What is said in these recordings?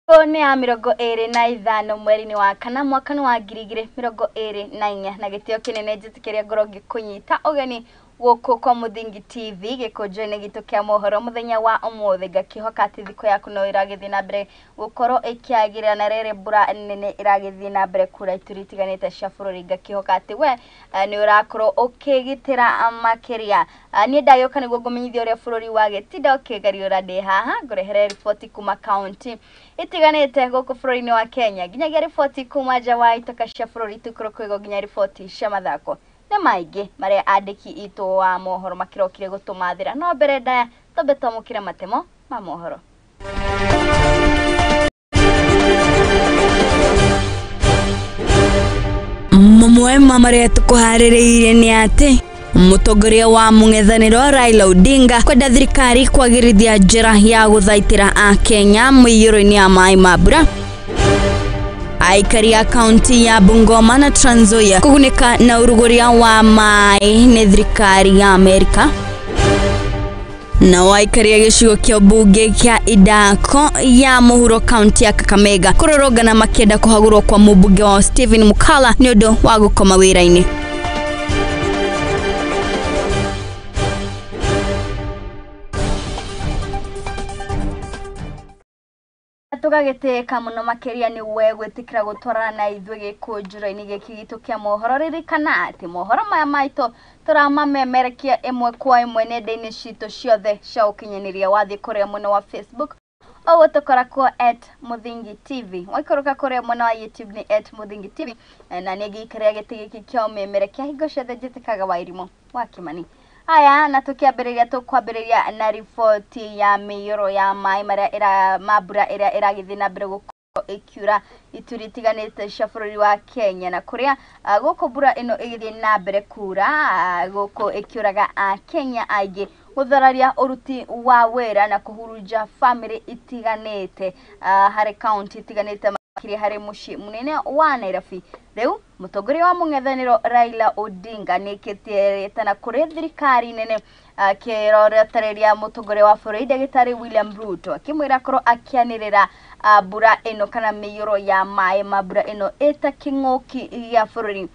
Nĩ ya 25 mweri-inĩ wa kana mwaka-inĩ wa 2024 na gĩtĩo kĩnene njĩtĩkĩria ngorwo ngĩkũnyita ũgeni gũkũ kwa Mũthingi TV gĩkũnjo-inĩ gitũ kĩa mohoro mũthenya wa ũmũthĩ. Ngakĩhoka atĩ thikũ yaku no ĩragĩthiĩ na mbere gũkorwo ĩkĩagĩrĩra na rĩrĩ mbura nene ĩragĩthiĩ na mbere kura ituri itiganĩte cia bũrũri. Ngakĩhoka atĩ we nĩ ũrakorwo ũkĩgitĩra makĩria. Niĩ ndagĩũka nĩguo ngũmenyithia ũrĩa bũrũri wagĩtinda ũkĩgariũra. Ndĩ haha ngũrehere riboti kuma kaunti itiganĩte gũkũ bũrũri-inĩ wa Kenya, nginyagia riboti kuma nja wa itaka cia bũrũri tũikũrũkĩrwo, nginya riboti cia mathako nĩ maingĩ marĩa andĩki itũ wa mohoro makĩrokire gũtũmathĩra. No mbere ndaya twambe twamũkĩre matemo ma mohoro. Mamwe ma marĩa tũkũharĩrĩirie nĩ atĩ mũtongoria wa mũng'ethanĩro Raila Odinga kwenda thirikari kwagĩrithia njĩra ya gũthaitĩra akenya mũiyũro-inĩ ya maĩ ma mbura. Aikari a kaunti ya Bungoma na Trans Nzoia kũgunĩka na ũrugũria wa maĩ nĩ thirikari ya Amerika. Nao aikari a gĩcigo kĩa mbunge kĩa Idako ya mũhuro kaunti ya Kakamega kũrũrũngana makĩenda kũhagũrwo kwa mũmbunge wao Stephen Mukala nĩ ũndũ wa gũkoma wĩra-inĩ. Tũgagĩtĩĩka mũno makĩria nĩ we gwĩtĩkĩra gũtwarana na ithuĩ gĩkũnjũro-inĩ gĩkĩ gitũ kĩa mohoro. Ririkana atĩ mohoro maya maitũ tũramamemerekia ĩmwe kwa ĩmwe nenda-inĩ citũ ciothe cia ũkinyanĩria. Wathiĩ kũrĩa mwena wa Facebook ũgũtũkora kuo @Mũthingi TV, waikũrũka kũrĩa mwena wa YouTube nĩ @Mũthingi TV, na niĩ ngĩikaria gĩtĩ gĩkĩ kĩa ũmemerekia hingo ciothe njĩtĩkaga Wairimũ wa Kĩmani. Haya, na tukiambĩrĩria tũkwambĩrĩria na riboti ya mĩiyũro ya maĩ marĩa ĩra ma mbura ĩrĩa ĩragĩthiĩ na mbere gũkorwo ĩkiura ituri itiganĩte cia bũrũri wa Kenya, na kũrĩa gũkũ mbura ĩno ĩgĩthiĩ na mbere kura, gũkũ ĩkĩũraga akenya aingĩ, gũthararia ũruti wa wĩra na kũhurunja bamĩrĩ itiganĩte harĩ kaunti itiganĩte makĩria harĩ mũciĩ mũnene wa Nairobi. Rĩu mũtongoria wa mũng'ethanĩro Raila Odinga nĩĩkĩtie rĩtana kũrĩ thirikari nene akĩroretereria mũtongoria wa bũrũri ndagĩtarĩ William Ruto akĩmwĩra akorwo akĩanĩrĩra mbura ĩno kana mĩiyũro ya maĩ ma mbura ĩno ĩta kĩng'ũki gĩa bũrũri.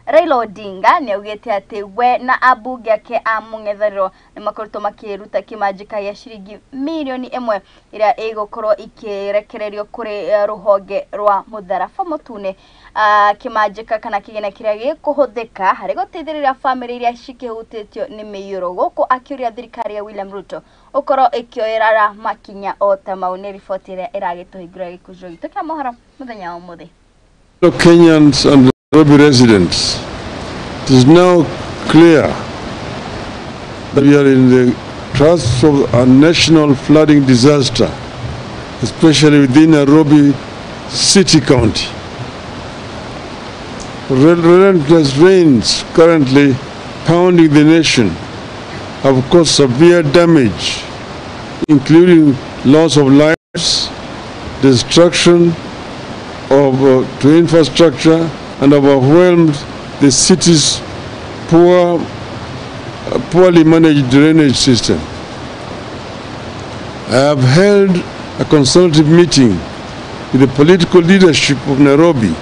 Raila Odinga nĩ augĩte atĩ we na ambunge ake a mũng'ethanĩro nĩ makoretwo makĩruta kĩmanjĩka gĩa ciringi mirioni 1 ĩrĩa ĩgũkorwo ĩkĩrekererio kũrĩ rũhonge rwa mũtharaba mũtune, kĩmanjĩka kana kĩgĩna kĩrĩa gĩkũhũthĩka harĩ gũteithĩrĩria bamĩrĩ iria cikĩhutĩtio nĩ mĩiyũro, gũkũ akĩũria thirikari ya William Ruto ũkorwo ĩkĩoerera makinya o ta mau. Nĩ riboti ĩrĩa ĩragĩtũhingũra gĩkũnjo gitũ kĩa mohoro mũthenya wa ũmũthĩ. Kenyans and Nairobi residents, it is now clear that we are in the cusp of a national flooding disaster, especially within Nairobi City County. Relentless rains currently pounding the nation have caused severe damage, including loss of lives, destruction of to infrastructure, and overwhelmed the city's poorly managed drainage system. I have held a consultative meeting with the political leadership of Nairobi,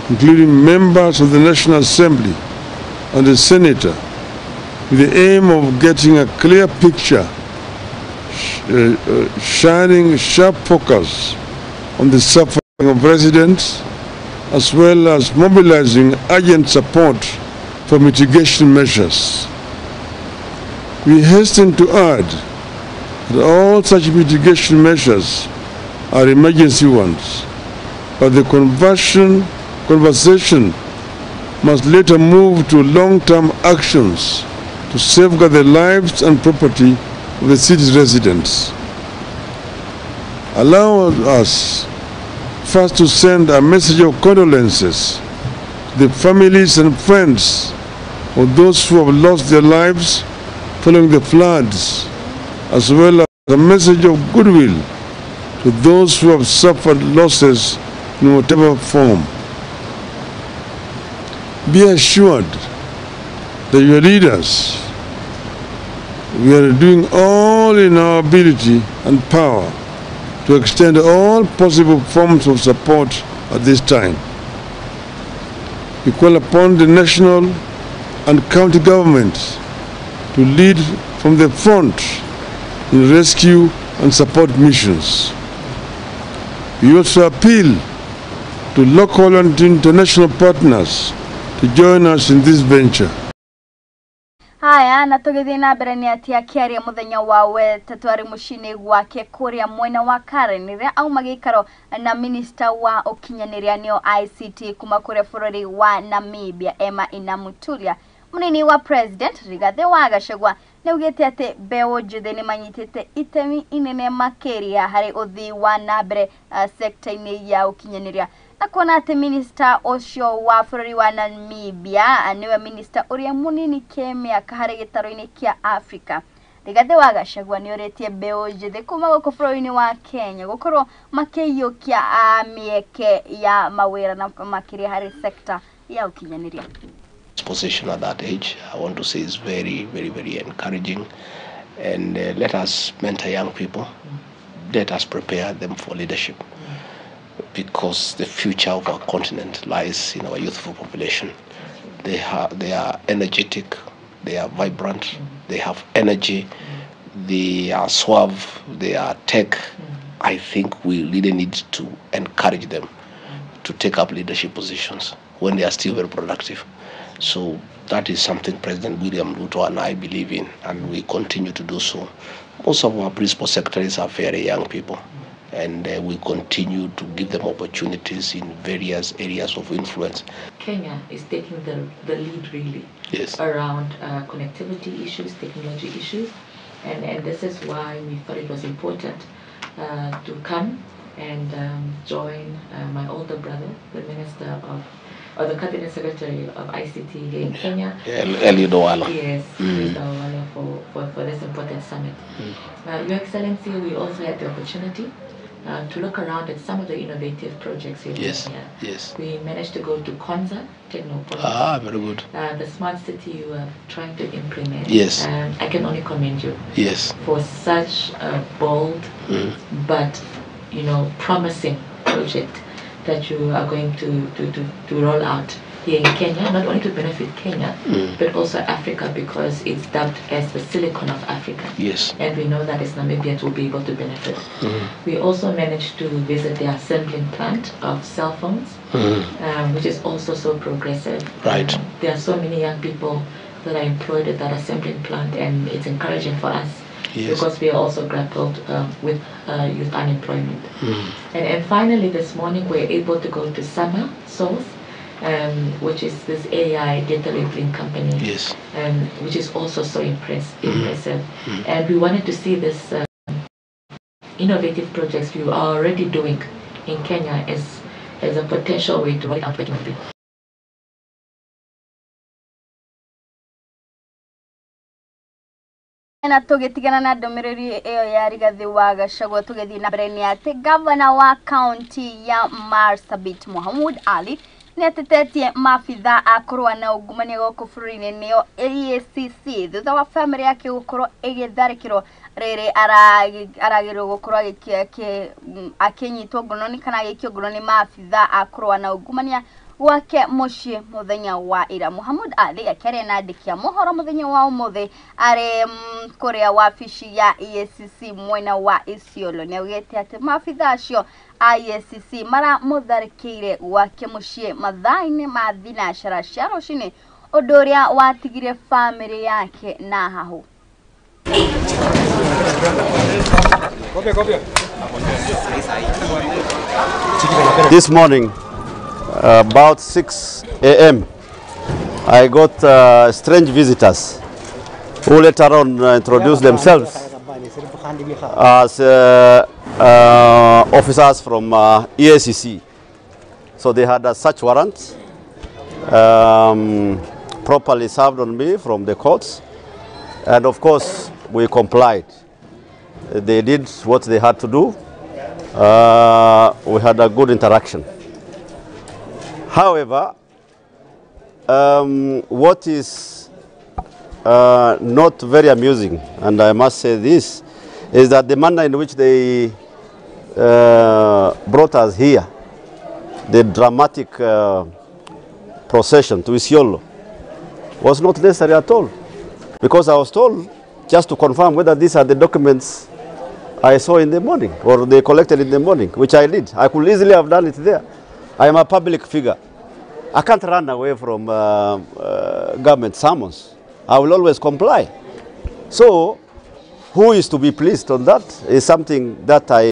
including members of the National Assembly and the Senator, with the aim of getting a clear picture, shining sharp focus on the suffering of residents, as well as mobilizing urgent support for mitigation measures. We hasten to add that all such mitigation measures are emergency ones, but the conversation must later move to long-term actions to safeguard the lives and property of the city's residents. Allow us first to send a message of condolences to the families and friends of those who have lost their lives following the floods, as well as a message of goodwill to those who have suffered losses in whatever form. Be assured that your leaders, we are doing all in our ability and power to extend all possible forms of support at this time. We call upon the national and county governments to lead from the front in rescue and support missions. We also appeal to local and international partners to join us in this venture. Haya, na tũgĩthiĩ na mbere nĩ atĩ akĩaria mũthenya wa wetatũ arĩ mũciĩ-inĩ gwake kũrĩa mwena wa Karen rĩrĩa auma gĩikaro na minista wa ũkinyanĩria nĩo ICT kuma kũrĩa bũrũri wa Namibia Emma Inamutulia, mũnini wa president Rigathĩ wa Gachagua nĩaugĩte atĩ mbeũ njĩthĩ nĩmanyitĩte itemi inene makĩria harĩ ũthii wa na mbere sekta-inĩ ya ũkinyanĩria, na kuona atĩ minista ũcio wa bũrũri wa Namibia nĩwe minista ũrĩa mũnini kĩmĩaka harĩ gĩtarũ-inĩ kĩa Afrika. Rigathĩ wa Gachagua nĩorĩtie mbeũ njĩthĩ kuma gũkũ bũrũri-inĩ wa Kenya gũkorwo makĩiyũkia mĩeke ya mawĩra na makĩria harĩ sekta ya ũkinyanĩria. Position at that age, I want to say, is very, very, very encouraging. And let us mentor young people. Let us prepare them for leadership, because the future of our continent lies in our youthful population. They are energetic, they are vibrant, they have energy, they are suave, they are tech. I think we really need to encourage them to take up leadership positions when they are still very productive. So that is something President William Ruto and I believe in, and we continue to do so. Most of our principal secretaries are very young people, and we continue to give them opportunities in various areas of influence. Kenya is taking the lead really. Yes. Around connectivity issues, technology issues, and this is why we thought it was important to come and join my older brother, the Minister of, or the Cabinet Secretary of ICT here in Kenya. Eliud Owalo. Yes, Mr. Owalo, for this important summit. Your Excellency, we also had the opportunity to look around at some of the innovative projects here. Yes, in Kenya. Yes. We managed to go to Konza Technopolis. Ah, very good. The smart city you are trying to implement. Yes. I can only commend you. Yes. For such a bold, but, you know, promising project that you are going to roll out here in Kenya, not only to benefit Kenya, but also Africa, because it's dubbed as the Silicon of Africa. Yes. And we know that as Namibians will be able to benefit. We also managed to visit the assembling plant of cell phones, which is also so progressive. Right. There are so many young people that are employed at that assembling plant, and it's encouraging for us. Yes. Because we are also grappled with youth unemployment. And finally, this morning, we were able to go to Sama Source, which is this AI data labeling company. Yes. Which is also so impressive. And we wanted to see this innovative projects you are already doing in Kenya as a potential way to roll it out working. Na tũgĩtigana na ndũmĩrĩri ĩyo ya Rigathĩ wa Gachagua tũgĩthiĩ na mbere nĩ atĩ gavana wa kaunti ya Marsabit Mohamud Ali nĩ atetetie maabitha a kũrũa na ungumania gũkũ bũrũri-inĩ nĩo EACC thutha wa bamĩrĩ yake gũkorwo ĩgĩtharĩkĩrwo rĩrĩ aragĩrĩrwo gũkorwo akĩnyitwo ngono nĩ kana agĩikio ngono nĩ maabitha a kũrũa na ungumania gwake mũciĩ mũthenya wa ira. Mohamud Ali akĩaria na andĩki a mohoro mũthenya wa ũmũthĩ arĩ kũrĩa wabici ya EACC mwena wa Isiolo nĩaugĩte atĩ maabitha acio a EACC maramũtharĩkĩire gwake mũciĩ mathaa-inĩ ma thinacara cia rũcinĩ, ũndũ ũrĩa watigire bamĩrĩ yake na hahũ. This morning, about 6 a.m., I got strange visitors who later on introduced themselves as officers from EACC. So they had a search warrant properly served on me from the courts, and of course we complied. They did what they had to do. We had a good interaction. However, what is not very amusing, and I must say this, is that the manner in which they brought us here, the dramatic procession to Isiolo, was not necessary at all, because I was told just to confirm whether these are the documents I saw in the morning or they collected in the morning, which I did. I could easily have done it there. I am a public figure. I can't run away from government summons. I will always comply. So, who is to be pleased on that is something that I